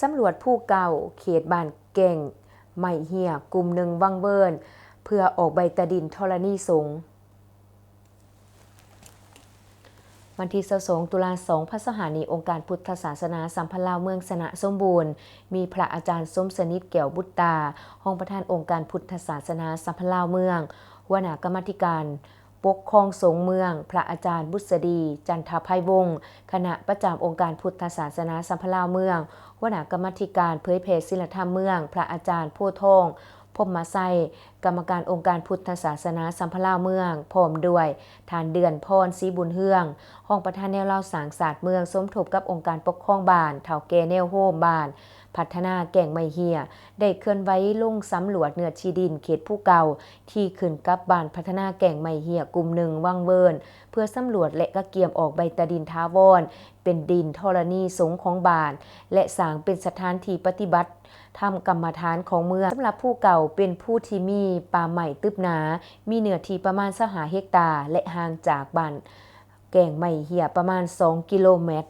ສຳຫຼວດພູເກົ່າ ເຂດບ້ານແກ້ງໄມ້ເຫ້ຍ ກຸ່ມໜຶ່ງວັງເວີນ ເພື່ອອອກໃບຕາດິນທໍລະນີສົງ. ວັນທີຊາວສອງ ຕຸລາ ສອງພັນຊາວຫ້ານີ້, ອົງການພຸດທະສາສະໜາສຳພັນລາວເມືອງຊະນະສົມບູນ ມີພະອາຈານ ສົມສະໜິດ ແກ້ວບຸດຕາ, ຮອງປະທານອົງການພຸດທະສາສະໜາສຳພັນລາວເມືອງ, ຫົວໜ້າກຳມາທິການປົກຄອງສົງເມືອງ, ພະອາຈານ ບຸດສະດີ ຈັນທະໄພວົງ, ຄະນະປະຈຳອົງການພຸດທະສາສະໜາສຳພັນລາວເມືອງ, ຫົວໜ້າກຳມາທິການເຜີຍແຜ່ສິນລະທຳເມືອງ, ພະອາຈານ ໂພທອງ ພົມມະໄຊ, ກຳມະການອົງການພຸດທະສາສະໜາສຳພັນລາວເມືອງ, ພ້ອມດ້ວຍທ່ານ ເດືອນພອນ ສີບຸນເຮືອງ, ຮອງປະທານແນວລາວສ້າງຊາດເມືອງ, ສົມທົບກັບອົງການປົກຄອງບ້ານ, ເຖົ້າແກ່ແນວໂຮມບ້ານ, ພັດທະນາແກ້ງໄມ້ເຫ້ຍ ໄດ້ເຄື່ອນໄຫວລົງສຳຫຼວດເນື້ອທີ່ດິນເຂດພູເກົ່າ ທີ່ຂຶ້ນກັບບ້ານພັດທະນາແກ້ງໄມ້ເຫ້ຍ ກຸ່ມໜຶ່ງວັງເວີນ ເພື່ອສຳຫຼວດ ແລະ ກະກຽມອອກໃບຕາດິນຖາວອນ ເປັນດິນທໍລະນີສົງຂອງບ້ານ ແລະ ສ້າງເປັນສະຖານທີ່ປະຕິບັດທຳກຳມະຖານຂອງເມືອງ. ສຳລັບພູເກົ່າເປັນພູທີ່ມີປ່າໄມ້ຕຶບໜາ, ມີເນື້ອທີ່ປະມານຊາວຫ້າເຮັກຕາ ແລະ ຫ່າງຈາກບ້ານແກ້ງໄມ້ເຫ້ຍປະມານສອງກິໂລແມັດ.